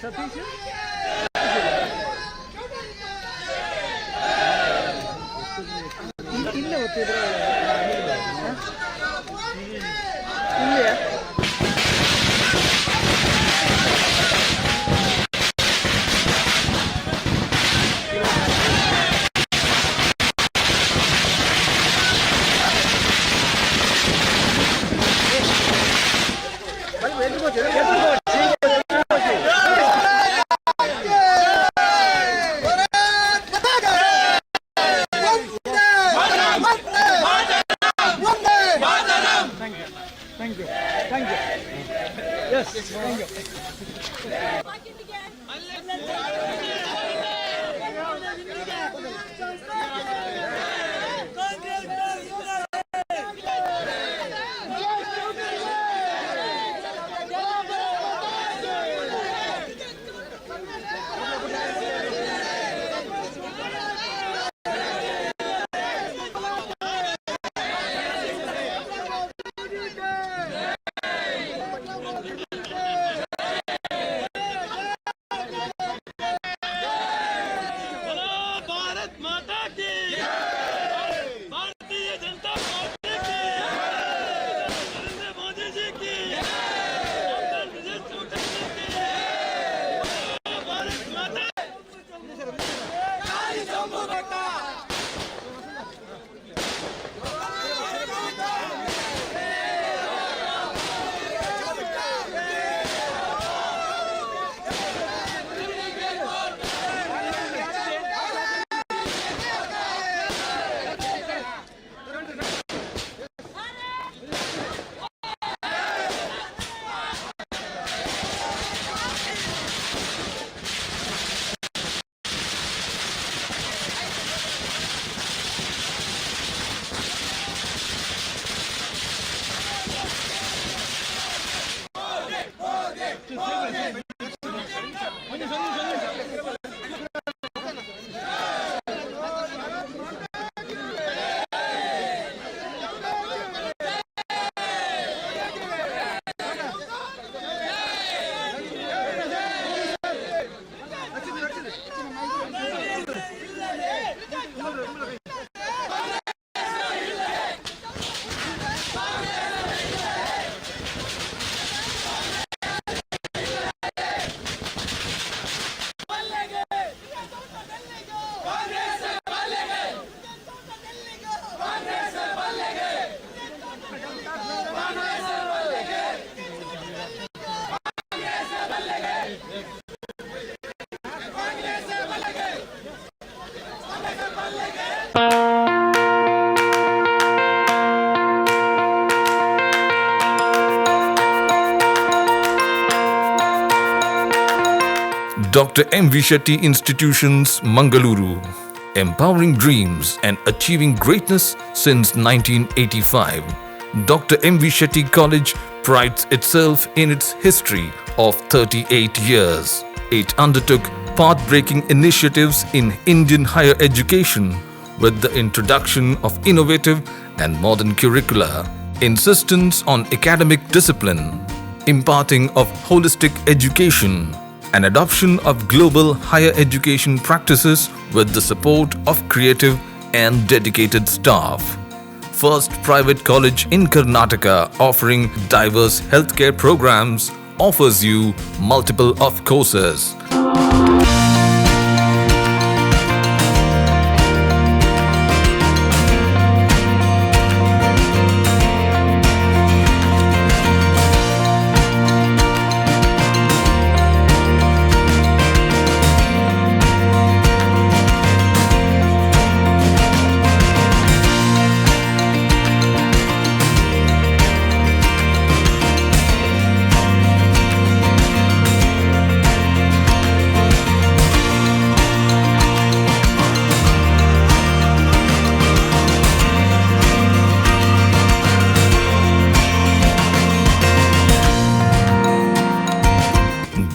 ಸತೀಶ್. ಇಲ್ಲೇ ಒತ್ತಿದ್ರೆ ಇಲ್ಲಿಯಾ? Thank you, thank you, yes, thank you. बोलो भारत माता की! भारतीय जनता पार्टी की! नरेंद्र मोदी जी की! डॉक्टर ब्रजेश पाठक जी की! बोलो भारत माता! Dr. M.V. Shetty Institutions, Mangaluru. Empowering dreams and achieving greatness since 1985. Dr. M.V. Shetty College prides itself in its history of 38 years. It undertook path breaking initiatives in Indian higher education with the introduction of innovative and modern curricula, insistence on academic discipline, imparting of holistic education, and adoption of global higher education practices with the support of creative and dedicated staff. First private college in Karnataka offering diverse healthcare programs, offers you multiple of courses.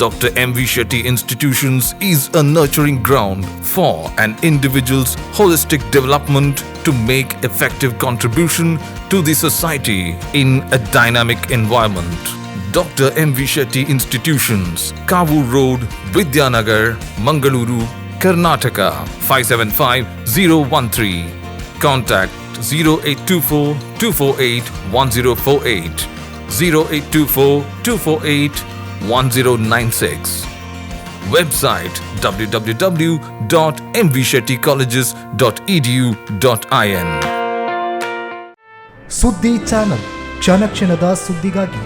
Dr. M.V. Shetty Institutions is a nurturing ground for an individual's holistic development to make effective contribution to the society in a dynamic environment. Dr. M.V. Shetty Institutions, Kavu Road, Vidyanagar, Mangaluru, Karnataka 575013. Contact 0824 248 1048, 0824 248 1096. Website www.mvshettycolleges.edu.in. ಸುದ್ದಿ channel, ಕ್ಷಣ ಕ್ಷಣದ ಸುದ್ದಿಗಾಗಿ.